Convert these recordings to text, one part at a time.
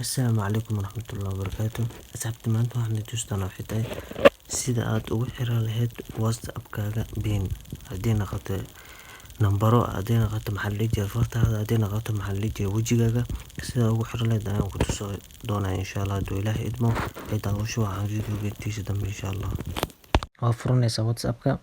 Asalaamu calaykum waraxmatullaahi wabarakaatu. Asxaabta, maanta waxaan tusi doonaa waxay tahay sida aad ugu xiran lahayd WhatsApp-kaaga PIN, haddii noqoto nambaro, haddii noqoto, maxaa la dhihi jiray, fartaada, haddii noqoto, maxaa la dhihi jiray, wejigaaga. Sida ugu xiran lahayd ayaan ku tusi doonaa, insha Allah, hadduu Ilaahay idmo. Ee daawasho waxaan video intiisa dambe, insha Allah. Waa furanaysaa WhatsApp-ka.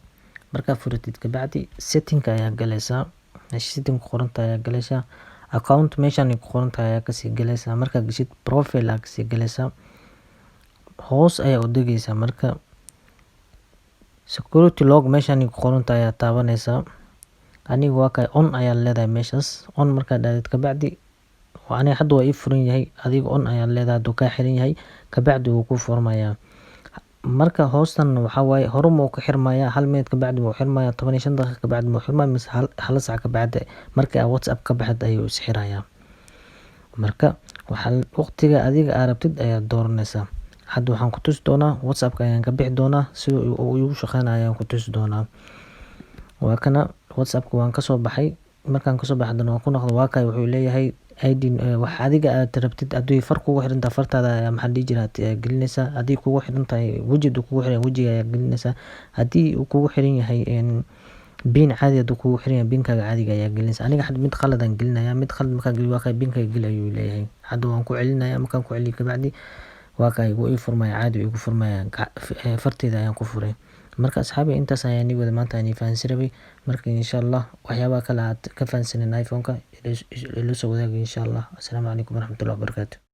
Markaa furatid kabacdi, setting ayaa galaysaa. Meesha setting ku qorantahay ayaa galaysaa. Account meeshan ku qorantahay ayaa kasii galaysaa. Markaa gashid, profile ayaa kasii galaysaa. Hoos ayaa u degaysaa. Marka security lock meeshan ku qorantahay ayaa taabanaysaa. Aniga waa kay, on ayaa leedahay meeshaas. On markaa dhahdid kabacdi, aniga hadda waa ii furan yahay, adiga on ayaa leedahay hadduu kaa xiran yahay. Kabacdi wuu ku furmayaa. Marka hoostan waxaa waaye, hore muu ka xirmayaa? 1 minute kabacdi wuu xirmayaa, 15 daqiiqa kabacdi muu xirmaya, mise hal sac kabacdi marka aad WhatsApp ka baxid ayuu is xirayaa? Marka waxaa waqtiga adiga aad rabtid ayaad dooranaysaa. Hadda waxaan ku tusi doonaa, WhatsApp-ka ayaan ka bixi doonaa, sida uu igu shaqeynayo ayaan ku tusi doonaa. Waa kana, WhatsApp-ka waan kasoo baxay. Markaan kasoo baxay, haddana waan ku noqdo. Waa kay, wuxuu leeyahay ID. Wax adiga aad rabtid, haddii far kugu xiran tahay, fartaada ayaa, maxaa la dhihi jiraa, gelinaysaa. Haddii kugu xiran tahay weji, hadduu kugu xiran yahay, wejiga ayaa gelinaysaa. Haddii uu kugu xiran yahay PIN caadi, hadduu kugu xiran yahay, PIN-kaaga caadiga ayaa gelinaysaa. Aniga hadda mid qaladaan gelinaya. Mid qalad markaan geliyo, waa kay, PIN-kaaga geli ayuu leeyahay. Hadda waan ku celinaya. Markaan ku celiyo kabacdi, waa kay, wuu ii furmaya, caadi wuu igu furmaya. Farteyda ayaan ku furay. Marka asxaabi, intaas ayaan ii wada maanta aan ii fahansi rabay. Marka insha Allah waxyaabaha kale aad ka fahansanin iPhone-ka ila soo wadaagay, insha Allah. Asalaamu calaykum waraxmatullahi wabarakaatu.